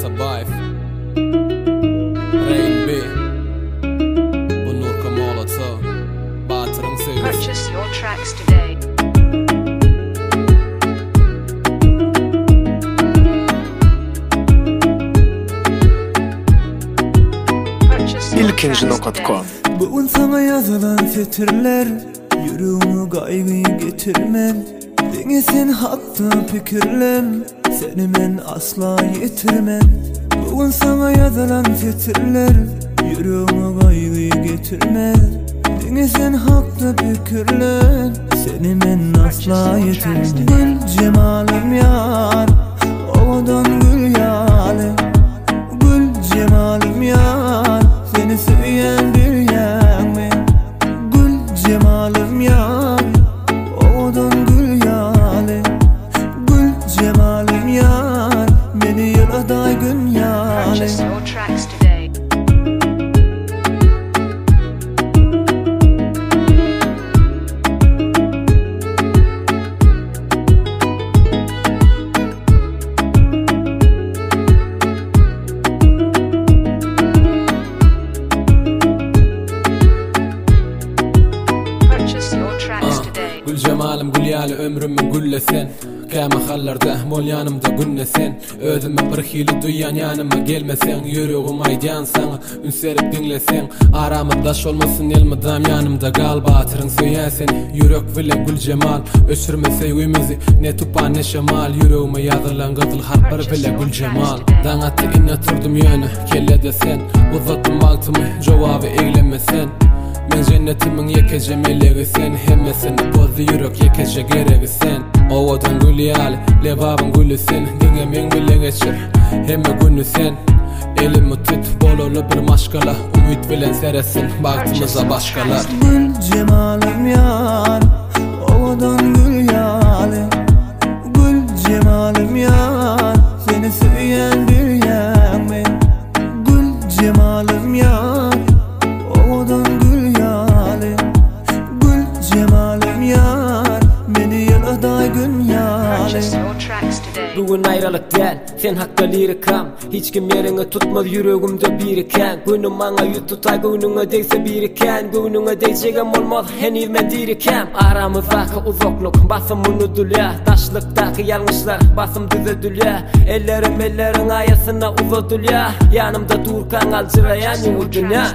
Atabaýew Rain B Bu Nurka Molotow Batyryň söýgüsi Purchase your tracks today. Purchase your Ilkinji tracks nokat today. kom. Bu gün saňa ýazylan setirler Ýüregiňe gaýgy getirmem Diňe sen hakda pikirlem Seni men asla ýitirmem Bu gün saňa ýazylan setirler Ýüregiňe gaýgy getirmez Diňe sen hakda pikirlen Seni men asla ýitirmem Gül jemalym ýar Owadan gül ýaly Gül jemalym ýar Seni söýen bilýäňmi Gül jemalym ýar Owadan gül ýaly Gül jemalym ýar Meni ýyladay gün ýaly Purchase your tracks today. Purchase your tracks today. Gül jemalym gül ýaly ömrümi gülle sen Kä mahallarda bol ýanymda günde sen Özümi bir hili duýýan ýanyma gelmeseň Ýüregim aýdýan saňa üns berip diňleseň Aramyz daş bolmasyn elmydam ýanymda gal Batyryň söýýän seni ýürek bilen gül jemal Öçürme söýgimizi ne tupan ne şemal Ýüregime ýazylan gyzyl harplar Purchase bile your gül tracks jemal today. Daň atdy ine turdum ýöne kellede sen Uzatdym wagtymy jogaby egleme sen Men jennetimiň ýekeje melegi sen Hemmesini pozdy ýürek ýekeje geregi sen Owadan gül ýaly lebabyň güli sen Diňe meň bile geçir hemme günü sen Elimi tut bolaly bir maşgala Umyt bilen seretsin bagtymyza başgalar Gül jemalym ýar Owadan gül ýaly Gül jemalym ýar Seni söýen bilýäňmi Gül jemalym ýar Owadan gül ýaly Gül jemalym ýar Meni ýyladay gün ýaly Purchase your tracks today. Bugün aýralyk däl, sen hakda lirikam Hiç kim ýeriňi tutmaz ýüregimde biriken Günüm maňa ýüz tutay göwnüňe degse biriken Göwnüňe degjegem bolmaz heniz men dirikäm Aramyzdaky uzaklyk basym unudulýar Daşlykdaky ýalňyşlar basym düzedilýär Ellerim elleriň aýasyna uzadylýar Ýanymda durkaň aljyraýan ýuwul dünýä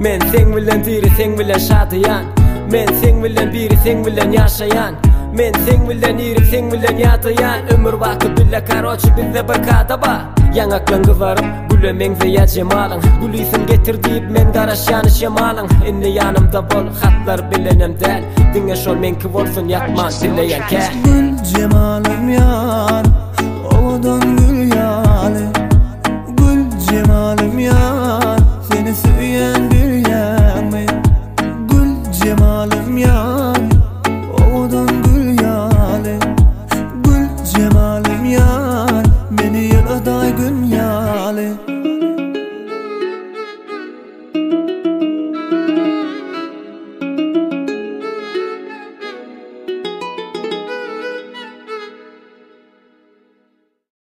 Men seň bilen diri, seň bilen şadyýan Men seň bilen biri, seň bilen ýaşaýan Men seň bilen iri, seň bilen ýadaýan Ömür baky bile karoçi bizde bir kada bar Ýaňaklan gyzaryp, güle meňzeýär jemalyň Gülüsin getir diýip men garaşýan şemalyň Indi ýanymda bol, hatlar bilenem däl Diňe şol meňki bolsun ýatman dileýän kä Gül jemalym ýar Owadan gül.